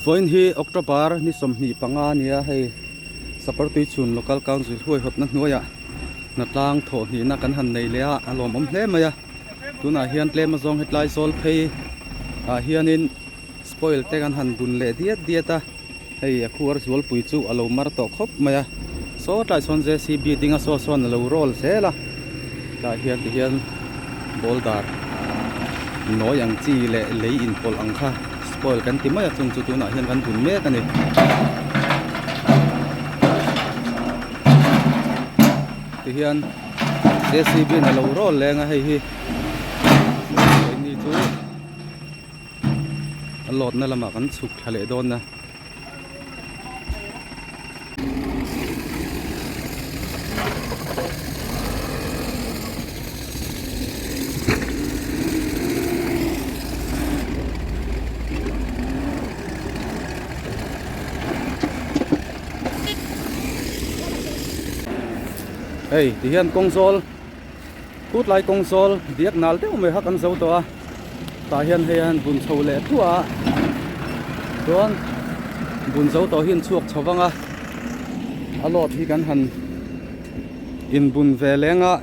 Vawiin hi October ni 25 a nia hei Sakawrtuichhun Local Council huaihawtna hnuaiah hnatlang thawh hnihna kan han nei leh a a lawmawm hle mai a tunah hian tlem azawng hetlai zawl phei ah hianin spoil te kan han bun leh diat diat a hei a khuar zualpui chu a lo mar tawh khawp mai a saw tlai sawn J_C_B ding a saw sawn a lo roll zel a tah hian ti hian boulder nawi ang chi leh lei inpawlh ang kha spoil kan ti mai a chung chu tunah hian kan bun mek a ni. Ti hian J_C_B in a lo roll leng a hei hi keini chu a lawtna lamah kan chhuk thla leh dawn a. Hei ti hian kawng zawl khutlai kawng zawl diak nal deuh mai kha kan zo tawh a tah hian hei a han bun chho leh thluah a chuan bun zo tawh hi an chhuak chho vang a a load hi kan han inbun ve leng a.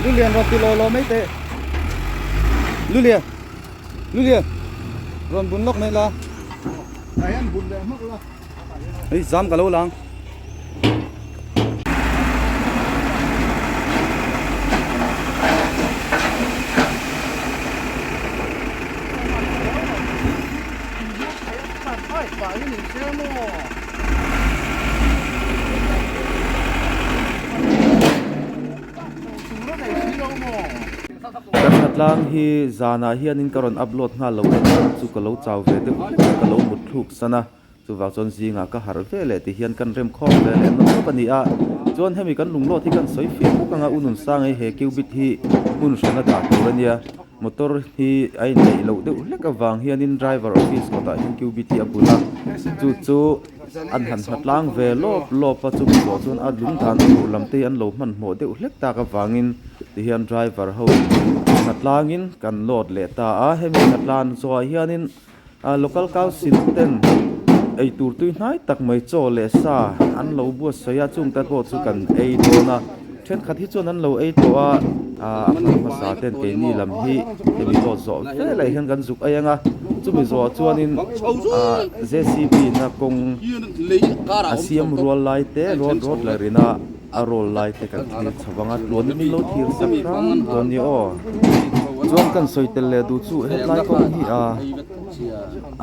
Lulian rawn ti law law mai teh Lulian Lulian rawn bun lawk mai la Hei zam ka lo lang. Kan hnatlang hi zanah hianin ka rawn upload nghal lo a chu ka lo chau ve deuh hlek a ka lo mut thluk san a chuvang chuan zingah ka harh ve leh ti hian kan rem khawm ve leh nawk nawk a ni a chuan hemi kan lunglawt hi kan sawi fiah bawk ang a u Nunsang hei he cubit hi hmun hrana dah tur a nia. Motor hi a inneih loh deuh hlek avang hianin driver office kawtah hian cubit hi a bun a chu chu an han hma tlang ve lawp lawp a chumi zawh chuan a lung dan tur lam te hi an lo hmanhmawh deuh hlek tak avangin tihian driver ho hna tlangin kan load leh ta a hemi hna tlan zawhah hianin ah local council ten eitur tui hnai tak mai chaw leh sa an lo buatsaih a chung te pawh chu kan ei dawn a thenkhat hi chuan an lo ei tawh a ah a hma hmasa ten keini lam hi hemi load zawh veleh hian kan zuk ei ang a chumi zawhah chuanin ah J C B na kawng a siam rual lai te road road la rin a a roll lai te kan thlir chho vang a tluan in lo thlir sak hram dawn ni aw chuan kan sawi tel leh duh chu hetlai kawng hi a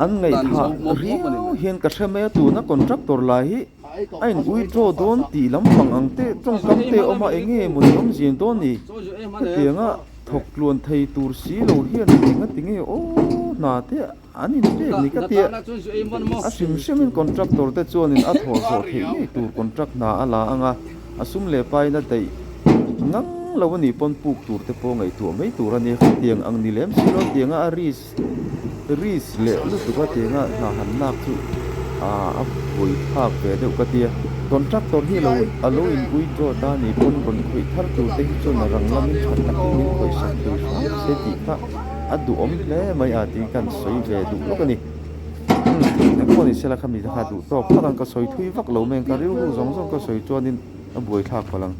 an ngaihthah riau hian ka hre mai a tuna contractor lai hi a in ui draw dawn tih lampang ang te tawngkam te a awm a eng nge mawni awmzia dawn ni hetianga thawk tluan thei tur si lo hian eng a ti nge aw hna te An inpek ni ka tia, a hrim hrimin contractor te chuanin a thawh zawh theih ngei tur contract hna a la ang a, a sum leh pain a daih ngang lo a nih pawn puk tur te pawh ngaihtuah mai tur a ni. Khatiang ang ni lem si lo tianga a risk risk leh lutuk a tianga hna han lak chu a vawi thlak ve deuh ka tia. Contractor hi lo a lo in withdraw ta a nih pawn rawn khawih thar tur te hi chuan a rang lamin tha takin min khawihsak thei hram se tih kha A duhawm hle mai a tih kan sawi ve duh lawk a ni. Umm engpawh ni sela khami te kha duh tawk phawt ang ka sawi thui vak lo mai ang ka rilru zawng zawng ka sawi chuanin a buaithlak palh ang.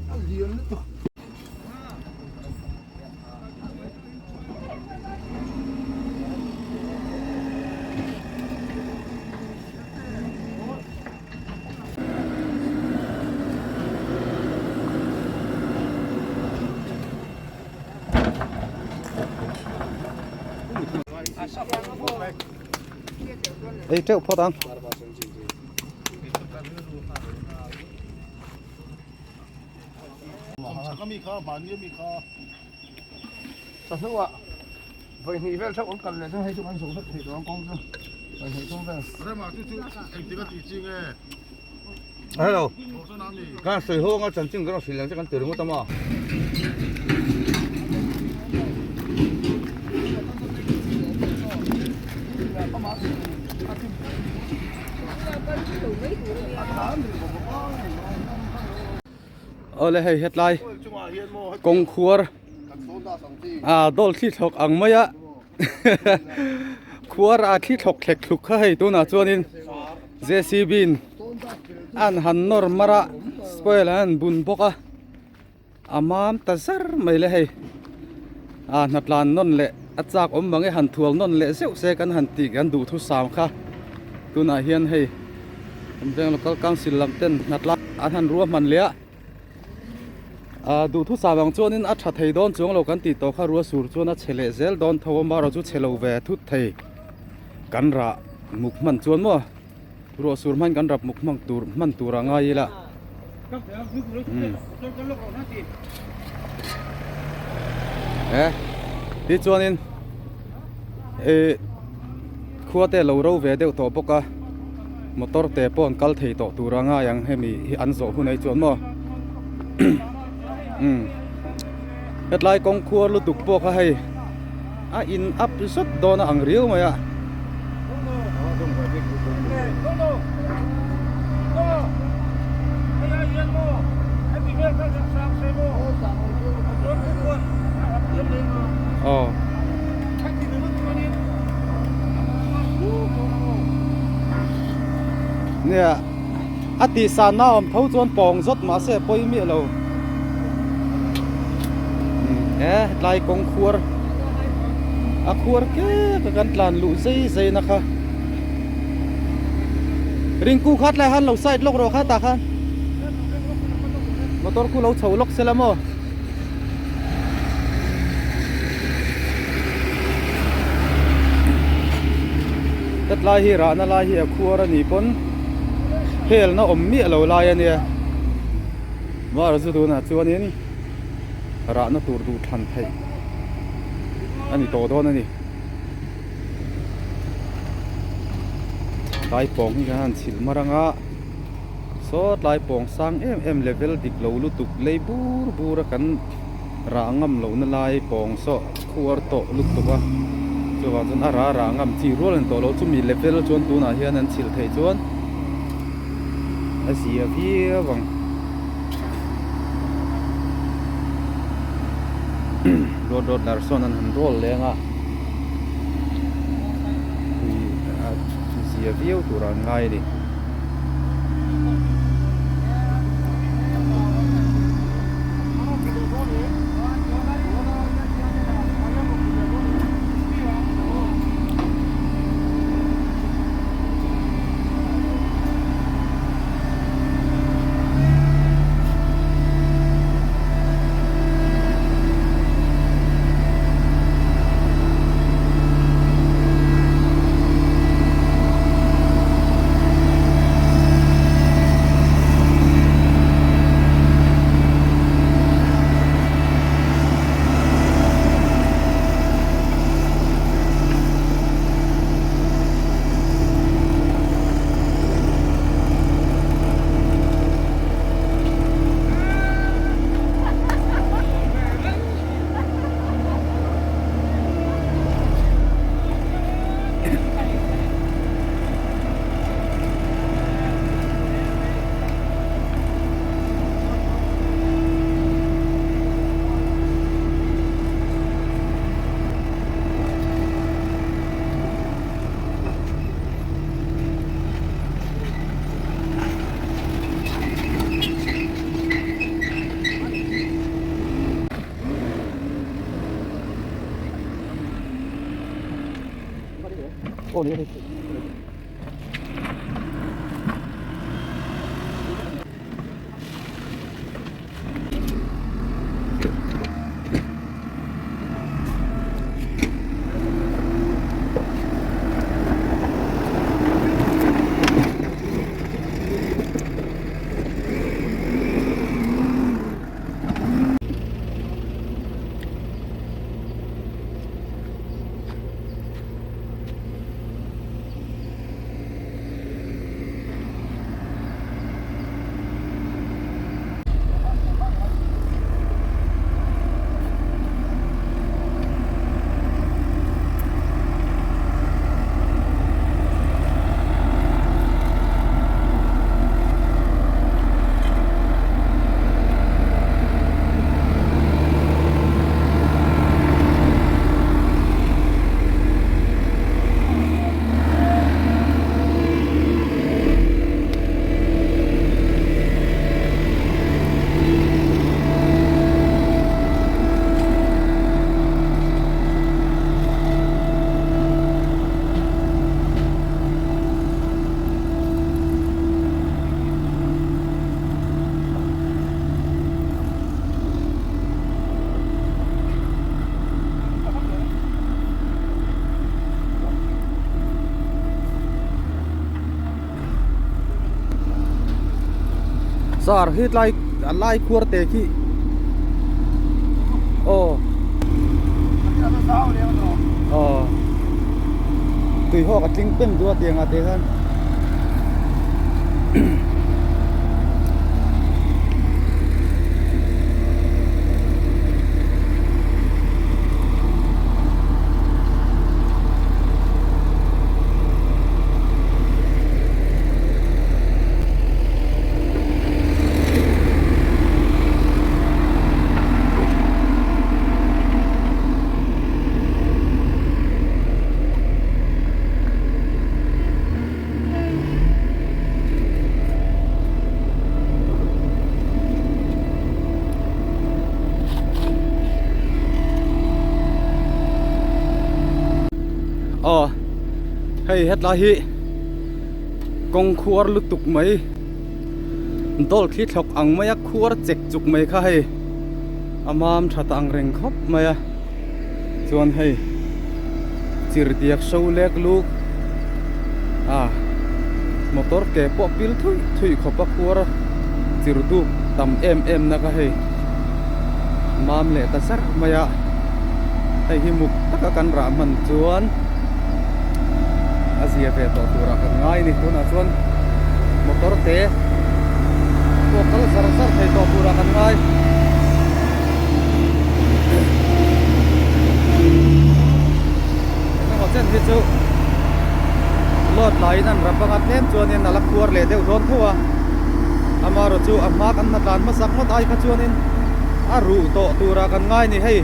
Ei teuh phawt ang. Hello kan sawi ho anga chanchin kan rawn hrilh ang che kan ti ringawt a maw. Awle hei hetlai kawng khuar ah dawl thli thlawk ang mai a khuar a thli thlawk thlek thluk kha hei tunah chuanin J_C_B in an han nawr mar a spoil an han bun bawk a a mam ta zar mai le hei ah hnatlan nawn leh a chak awm mang e han thual nawn leh zeuh se kan han tih kan duhthusam kha tunah hian hei kan veng local council lam ten hnatlan an han ruahman leh a ah duhthusam ang chuanin a tha thei dawn chuang lo kan tih tawh kha rua sur chuan a chhe leh zel dawn tho a marawh chu chhe lo ve thut thei kan rah muk hman chuan maw ruah sur hman kan rap muk hmang tur hman tur a ngai ila umm e tichuanin ih khua te lo ro ve deuh tawh bawk a motor te pawh an kal thei tawh tur a ngai ang hemi hi an zawh hun ai chuan maw umm hetlai kawng khuar lutuk pawh kha hei. A in up zet dawn a ang riau mai a. Aw. Nia a tih san na awm tho chuan pawng zawt mahse a pawi miah lo. He tlai kawng khuar a khuar kek a kan tlan luh zai zai na kha ringku kha tlai han lo side lawk rawh kha tah khan motor khu lo chho lawk sela maw. Hetlai hi rahna lai hi a khuar a nih pawn helna awm miah lo lai a nia. Var zu tunah chuanin rahna tur duh thlan theih a ni tawh dawn a ni. Tlai pawng hi kan han chhilh mar anga saw tlai pawng sang em em level dik lo lutuk lei bur bur a kan rah ngam lohna lai pawng saw khuar tawh lutuk a chuvang chuan a rah rah ngam chi rual a ni tawh lo chumi level chuan tunah hian an chhilh theih chuan. A zia viau ang road road lar sawn an han roll leng a a zia viau tur an ngai a ni. Sir hi tlai a lai khuar te khi aw aw tui hawk a tling pem duh a tiang ah te khan. Aw hei hetlai hi kawng khuar lutuk mai dawlh thli thlawk ang maia khuar chek chuk mai kha hei a mam tha ta ang reng khawp mai a chuan hei chirhdiak so lek luk a motor ke pawh pil thui thui khawp a khuar chir duk tam em em na kha hei mam leh ta zar mai a hei hi muk taka kan rah hman chuan a zia ve tawh turah kan ngai a ni tunah chuan motor te pawh kal zar zar thei tawh turah kan ngai. Engemaw chen hi chu load laiin an rap anga tlem chuanin a la khuar leh deuh dawn tho a, amaherawh chu a hma kan hna tlan hmasak ngawt ai kha chuanin a ruh tawh turah kan ngai a ni hei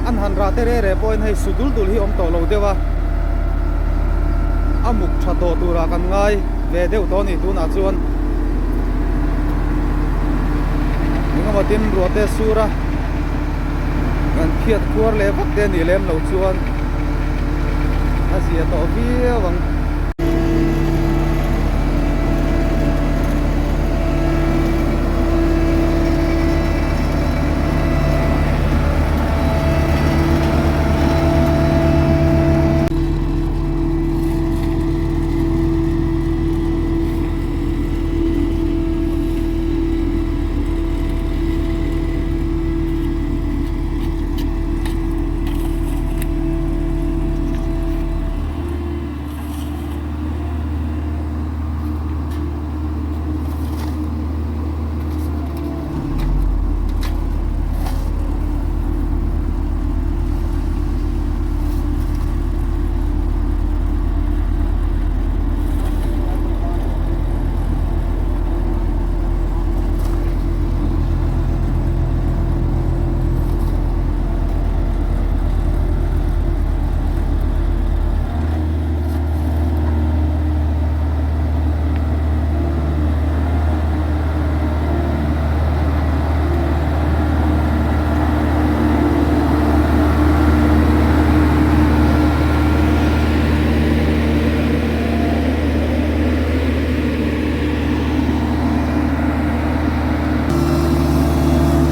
an han rah te re re pawhin hei su dul dul hi awm tawh lo deuh a, a muk tha tawh turah kan ngai ve deuh tawh a ni tunah chuan. Engemaw tin ruah te sur a kan phiat khuar leh vak te anih lem loh chuan a zia tawh viau ang.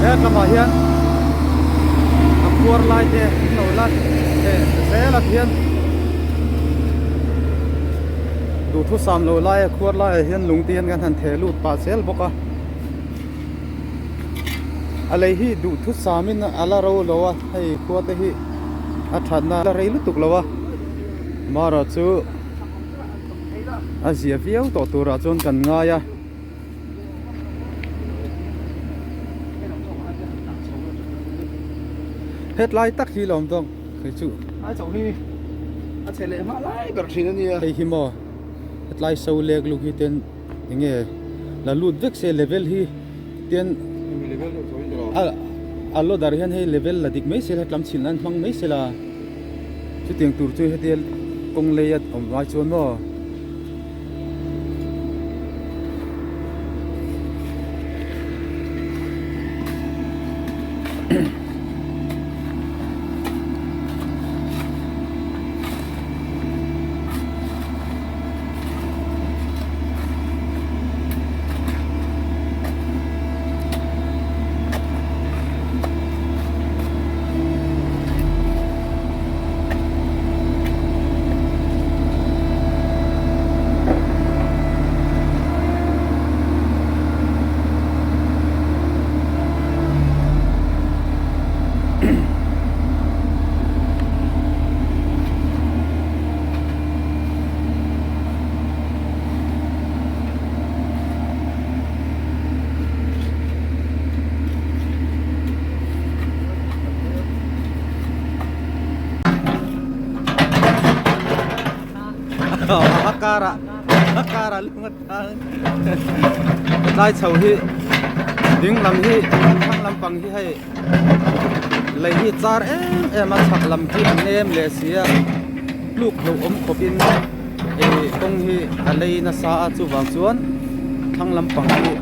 He lamah hian a khuar lai te an lo la leh zel a khian duhthusam lo lai a khuar laiah hian lung te hian kan han theh lut pah zel bawk a a lei hi duhthusam in a la ro lo a hei khua te hi a thatna a la rei lutuk lo a mara chu a zia viau tawh turah chuan kan ngai a. Hetlai tak hi lawm dawng hei chu. Ai chauh hi a chhe leh hma lai ber thin a nia. Hei hi maw hetlai so lek luk hi ten enge la lut vek se level hi ten a a loader hian hei level la dik mai se la hetlam chhilh nan hmang mai se la chutiang tur chu hetia kawng lei a awm lai chuan maw. A karah a karah lung a tang tlai chho hi ding lam hi thlang lampang hi hei lei hi char em em a chhak lam hi a nem leh si a tluk hlauh awm khawp in ih kawng hi a lei nasa a chuvang chuan thlang lampang hi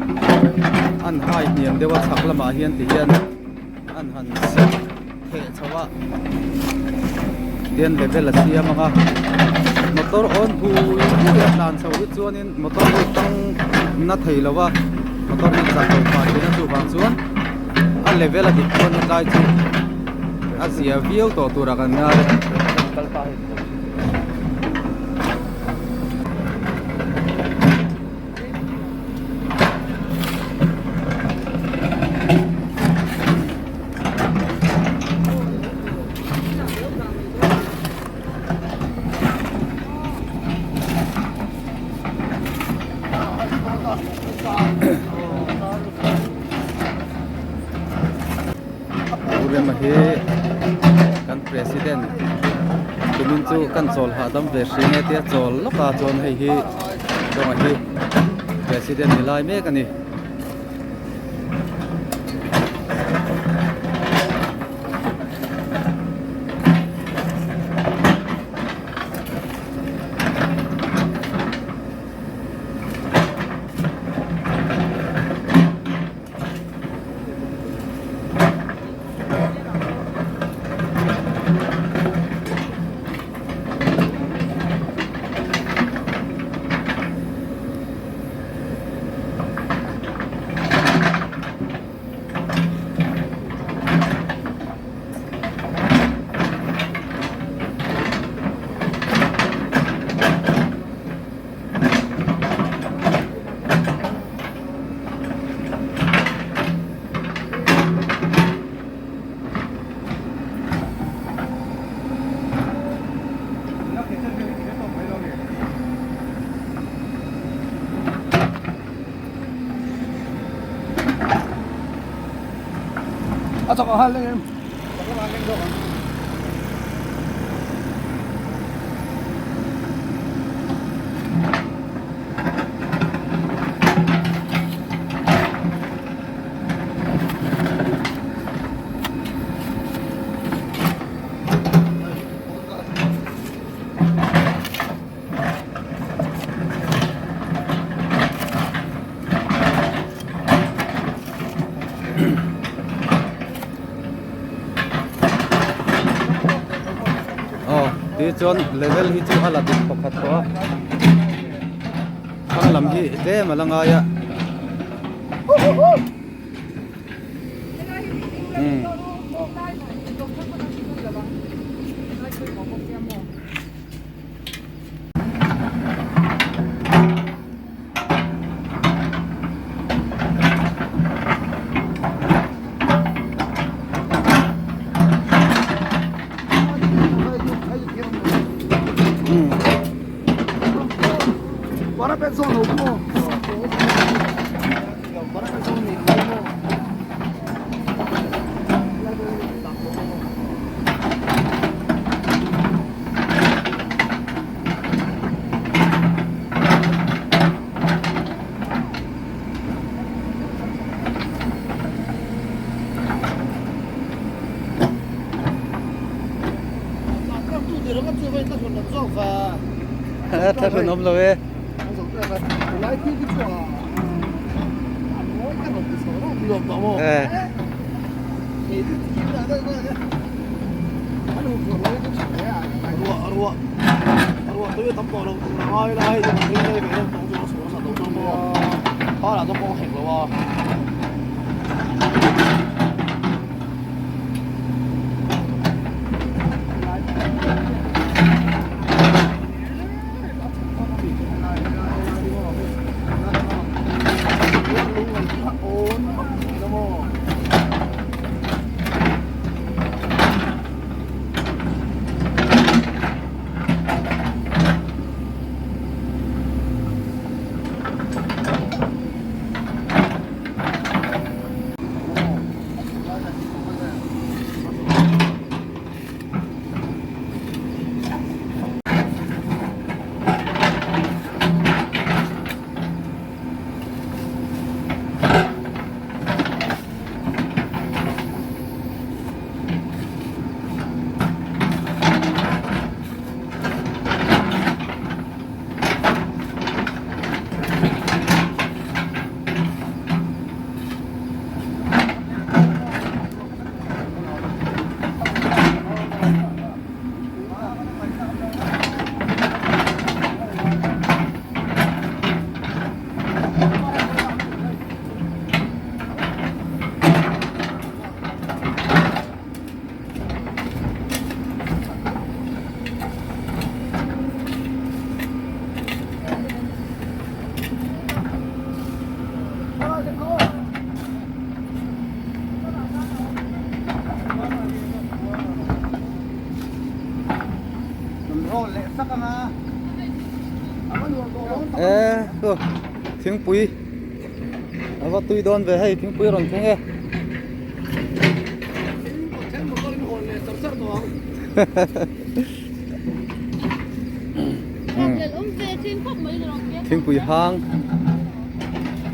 an hai hniam deuh a chhak lamah hian ti hian an han siam theh chho a tian level a siam ang a motor awn hui hui a tlan chho hi chuanin motor hi tang na thei lo a motor hi chak lo phah thin a chuvang chuan a level a dik chuan hetlai chu a zia viau tawh turah kan ngai a. Rema hi kan president tumin chu kan chawl hahdam ve hri nge tia chawl lawk a chuan hei hi Dawnga hi president ni lai mek a ni. A chak a leng em chak a leng zawk ang. Aw ti chuan level hi chu a la dik pakhat tawh a thlang lam hi tlem a la ngai a. Thla hran awm lo e. E khu thingpui a va tui dawn ve hei thingpui a rawn thleng e. Thingpui hang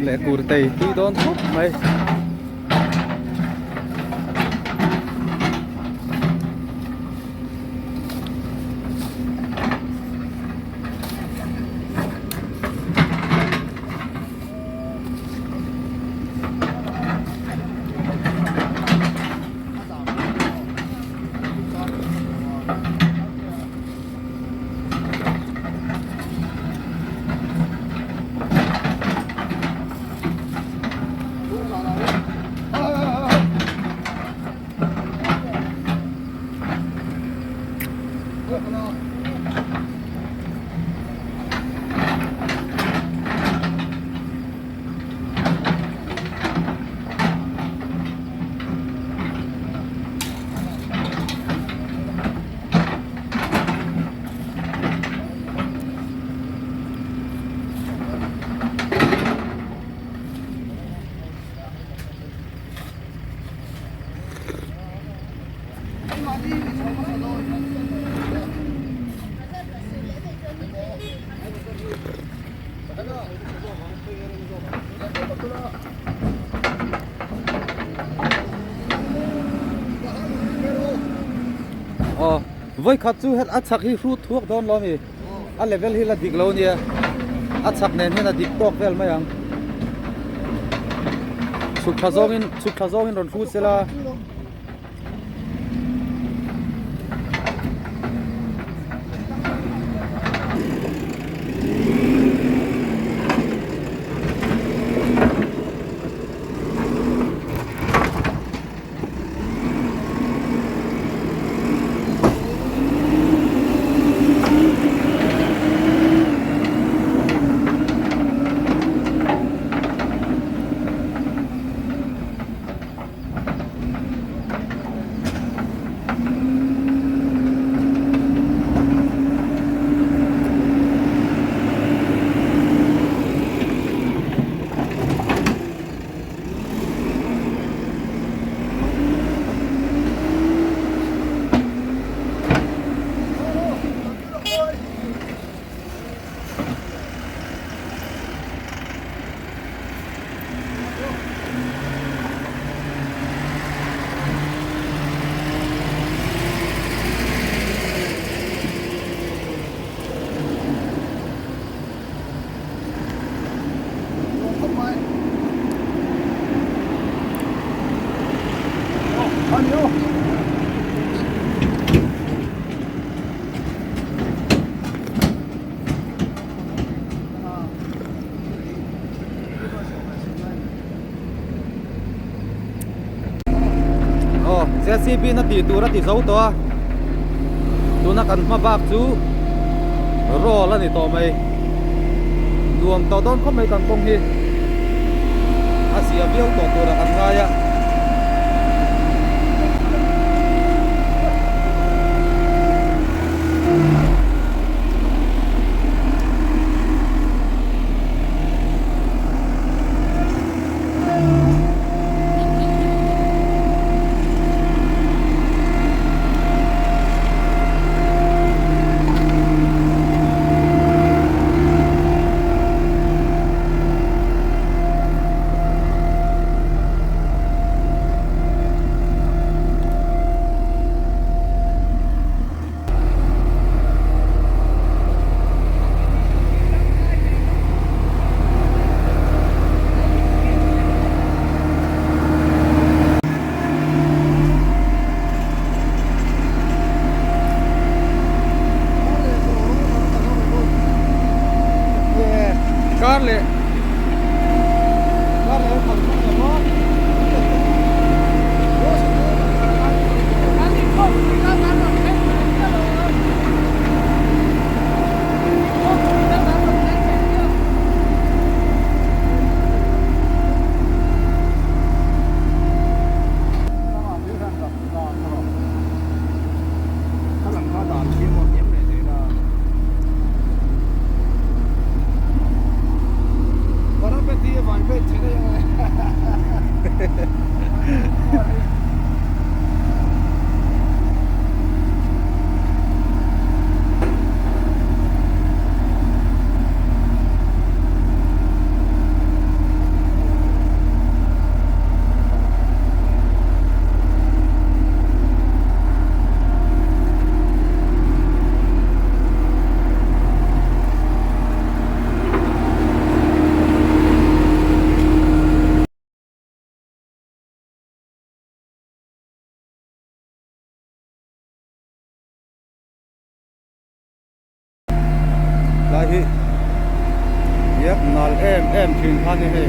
leh kurtei tui dawn khawp mai. Aw vawikhat chu het a chhak hi hrut thuak dawn lo ami a level hi la dik lo ania a chhak nen hian a dik tawk vel mai ang chhuk thla zawngin chhuk thla zawngin rawn hrut sela. Aw JCB na tih tur a ti zo tawh a tuna kan hma bak chu roll a ni tawh mai nuam tawh dawn khawp mai kan kawng hi a zia viau tawh tur a kan ngai a. hi diak nal em em thin kha ni hei.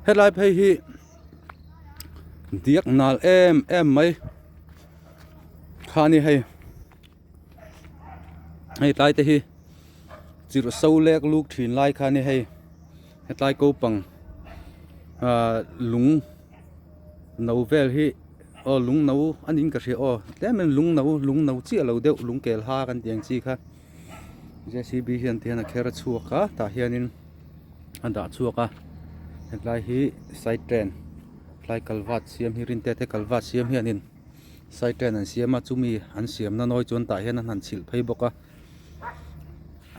Helai phei hi diak nal em em mai kha a ni hei hei tlai te hi chirh so lek luk thin lai kha a ni hei hetlai ko pang ah lung no vel hi aw lung no a niin ka hria aw tlem in lung no lung no chiah lo deuh lung kel ha kan tih ang chi kha. J_c_b hian tihian a kher a chhuak a tah hianin a dah chhuak a hetlai hi side train tlai kalvat siam hi rin te te kalvat siam hianin side train an siam a chumi an siamna nawi chuan tah hian an han chhilh phei bawk a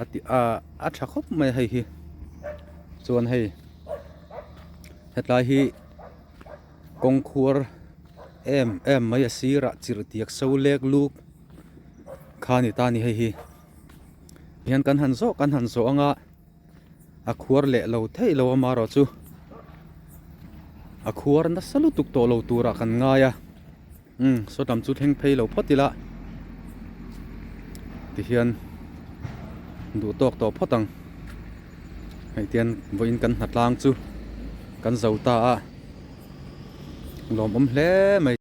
a ti ah a tha khawp mai a hei hi chuan hei hetlai hi kawng khuar em em mai a sirah chirh tiak so lek luk. Kha ni ta ni hei hi hian kan han zawh kan han zawh anga a khuar leh lo theih lo amarawh chu a khuar nasa lutuk tawh lo turah kan ngai a umm saw tam chu thleng phei lo phawt ila tihian duh tawk tawh phawt ang hei tian vawiin kan hnatlang chu kan zo ta a lawmawm hle mai.